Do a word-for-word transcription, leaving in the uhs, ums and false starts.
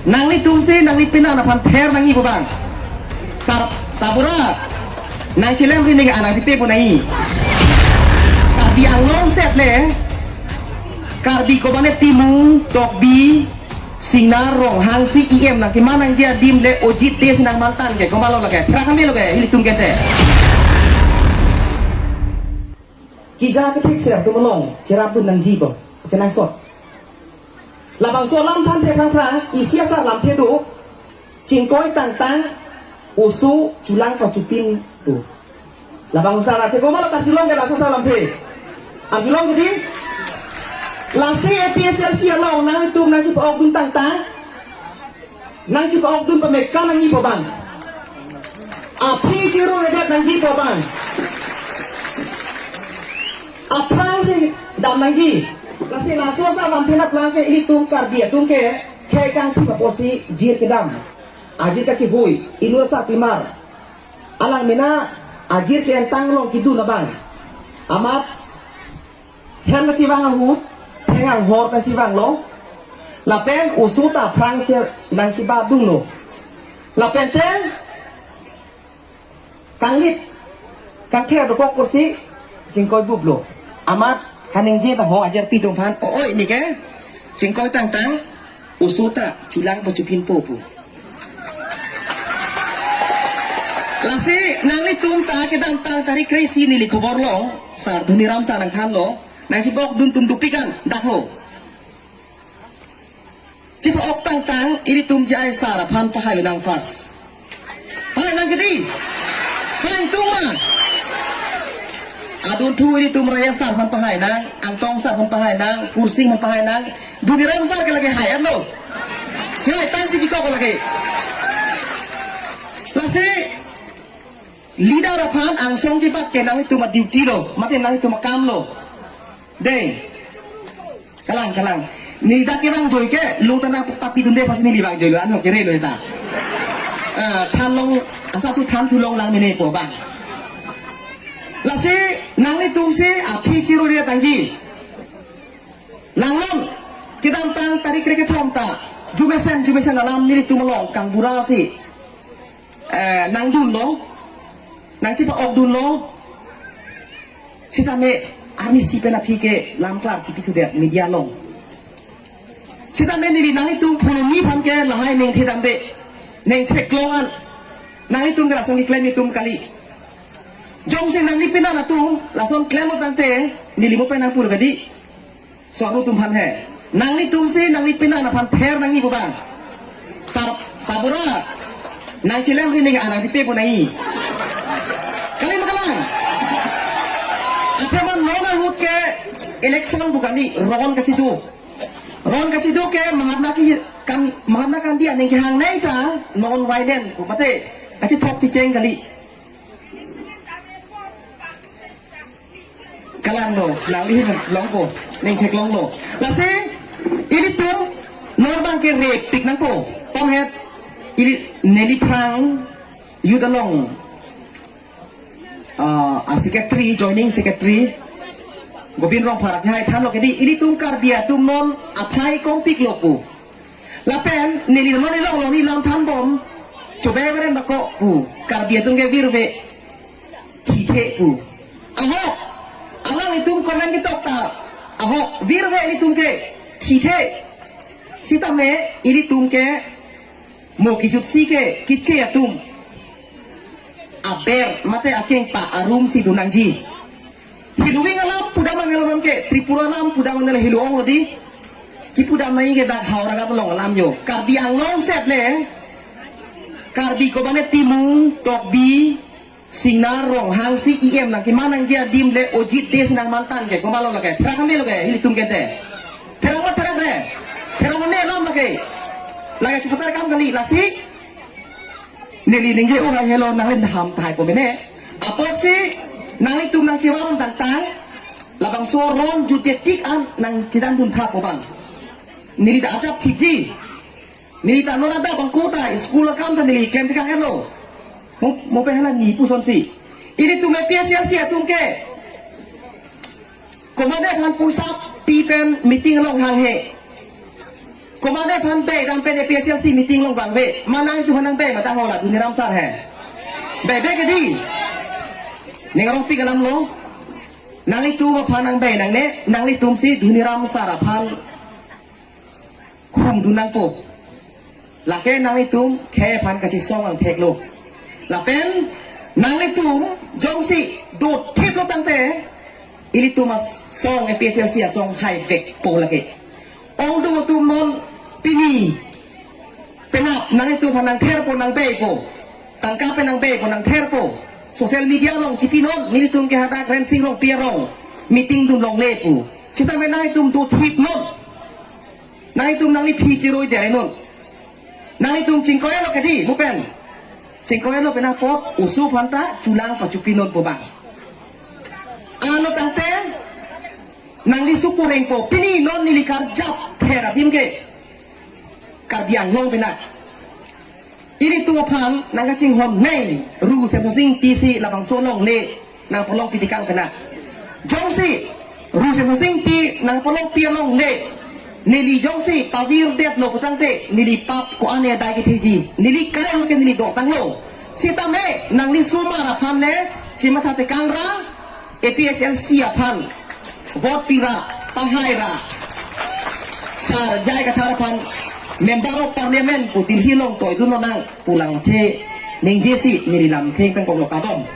Nanglitum si nangli penan aphan ther nangji pu abang. Sar, sabura. Nangchelem ri neke anang pipe pu nangji. Karbi Anglong set le. Karbi kobane Timung, Tokbi, Singnar, Ronghang si E M nangkeman nangji adim le ojit de si nangmantan ke. Komatlo lake. Prak kami lo ke. Ilitum kente. Kija kethek serap tu melong. Cherap tu nangji po. Kenangsot. Labangso alam aphan the phrang phrang, isi asar lamthe do, chingkoi tangtang, oso, chulang pachupin do. Labangso alam the, komatlo kachelong ke laso asar lamthe. Kachelong ke di, lasi A P H L C along nangtum nangchepa-okdun tangtang, nangchepa-okdun pame kan nangji pu abang. Aphi chiru redet nangji pu abang. Aphrang si dam nangji. Lasi laso asar lamthe nangplang ke ilitum Karbi atum ke khei kangthip apotsi jir kedam. Ajir kachihui, inut asarpimar. Alang mena ajir ke-entang along kedun abang. Amat hem kachevang ahut, theng anghor kachevanglo. Lapen oso ta aphrang che nangkebadunlo. Lapen te kanglit, kangther dokok pusi chingkoi buplo. Amat kaningje ta ho ajarpi atum aphan, o-oi neke chingkoi tangtang, oso ta chulang pachupinpo pu. Lasi nanglitum ta kedamtang tarik kre-isi neli khobor long, sar Dhoniram sar nangthanlo, nangchepa-okdun atum dopik an, dak ho. Chepa-ok tangtang, ilitum J I sar aphan pahai nang first. Pahai nang kedi. Pahai tung ma. Adunthu ilitum Raya sar aphan pahai nang, Angtong sar aphan pahai nang, Kursing aphan pahai nang, Dhoniram sar ke lake hai-etlo. Hai tangsi kiko ko lake. Lasi leader aphan angsong kebat ke nanglitum a-duty lo, mate nanglitum akam lo. Dei. Kalang, kalang. Neli dak kevang joi ke, lo ta nangpapidunde pasi neli vang joi lo, anho kere lo ta. Eh, than long, asa tu than thu long lang mene po abang. Lasi, nanglitum si, aphi chiru redet nangji. Langnon, kedamtang tarik kre-kethom ta, jumesen, jumesen alam nelitum along, kangbura si. Eh, nangdunlo, nangchepa-okdunlo, sitame arnisi pen aphi ke lam klar chipithudet media along. Sitame neli nanglitum phono ni aphan ke lahai ningthe damde, ningtheklong an, nanglitum ke lason keklem atum kali. Jongsi nangli penan atum, lason klemlo tangte, neli mo pen nangpur kedi. Swaru atum aphan he. Nanglitum si nangli penan aphan ther nangji pu abang. Sar, sabura. Nangchelem ri neke anang pipe pu nangji. Kali ma kalang. Athema non ahut ke election pu kali ron kachido. Ron kachido ke Mahatma ki kan Mahatma Gandhi aning kehangnei ta non violent pu mate kachithok chicheng kali. Kalang lo, nangli longpo, ningtheklonglo. Lasi, ilitum, non abang ke repik nangpo, tomhet, ili, neliphrang, youth along, ah, a-secretary, joining secretary, Gobin Rongpharak, hai thanlo kedi, ilitum Karbi atum non, aphai kongpiklo pu. Lapen, neli non ilong long ni lam thanbom, chobe beren bako pu, Karbi atum ke virve, thithe pu. Ahok, alanglitum comment ketok ta. Ahok, virve ilitum ke, thithe. Sitame, ilitum ke, mo kejutsi ke, keche atum. Aber, mate akeng pa, arum si dun nangji. Heloving alam pudam anelo non ke, Tripura alam pudam anelo helo ong lo di. Kipudam nangji ke dak Howraghat along alam jo. Karbi Anglong set le. Karbi kobane Timung, Tokbi, Singnar, Ronghang si E M nangkeman nangji adim le ojit de si nangmantan ke, komatlo lake. Therak kami lo ke, ilitum kente. Therak ma therak re. Therak ma ne alam lake. Lake chupatar kam kali, lasi. Neli ningje o hai helo nangli ham tahai po mene. Apotsi nanglitum nangchevaron tangtang. Labangso ron jutje tik an nangchedandun tha po abang. Neli ta ajat thikji. Neli ta non adap abang kota school akam ta neli klem tikang elo. Mo, mo pe hala ni pusonsi. Ilitum A P H L C atum ke. Komatne aphan poisa pi pen meeting along hanghe. Komatne aphan bei dam pen A P H L C meeting along bang ve. Ma nanglitum aphan nang bei mata hola Dhoniram sir he. Bei, bei ke dei. Ning arong pik alam lo. Nanglitum aphan nang bei nangne, nanglitum si Dhoniram sir aphan hum dun nangpo. Lake nanglitum khei aphan kachesong angthek lo. Lapen nanglitum jongsi dothip lo tangte, ilitum asong A P H L C asong hai vekpo lake. Ong do atum non pini penap nanglitum aphan nang therpo, nang beipo. Tangka pen nang beipo, nang therpo. Social media along chipinon, nelitum ke hadak Rensing Rongpi arong meeting dun longle pu. Sitame nanglitum dothip non. Nanglitum nangli phi chiroi dere non. Nanglitum chingkoilo ke dei, mo pen. Chingkoilo pen apot, oso aphan ta chulang pachupi nonpo bang. Ano tangte, nangli supu rengpo, pini non neli karjap pher adim ke. Karbi Anglong pen na. Ilitum aphan nang kachinghon nei, Ru Semsonsing Ingti si labangso along le nang palong pitikang pen na. Jongsi Ru Semsonsing Ingti nang palong pi along le, neli jongsi pavirdet lo pu tangte, neli pap ko-an adai ketheji, neli kai ke neli dotang lo. Sitame nangli osomar aphan le chimatha tekang ra, A P H L C aphan vote pi ra, pahai ra, sar J I Kathar aphan Member of Parliament pu Delhi along toi dun lonang pu langthe ningje si neli lamthe pangkok lo, kardom.